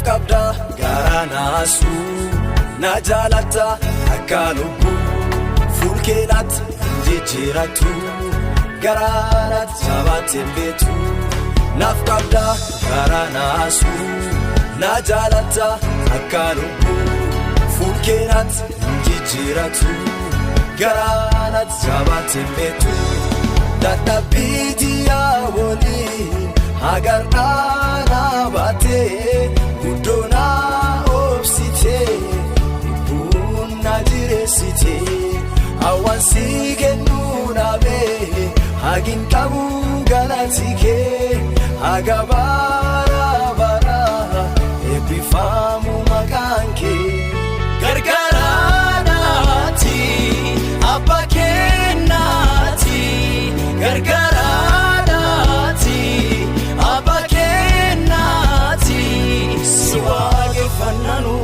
Qabda garaa naasuu na jaalatta akka lubbuu fuulkeedhaatti jijjiiratu garaanaatti jabaattee beektu. Naaf qabda garaa naasuu na jaalatta akka lubbuu fuulkeedhaatti jijjiiratu garaanaatti jabaattee beektu. Dadhabbiitii yaa waliin agarraa baatee guddoonaa obsitee lubbuun na jireessitee hawwaansi kennuu dhaabee hagin qabu galati kee haga bara bara eebbifamu maqaan kee. Gargaaraanaati abbaa kennaati, gargaaraanaati abbaa kennaati, si waaqeffannanu.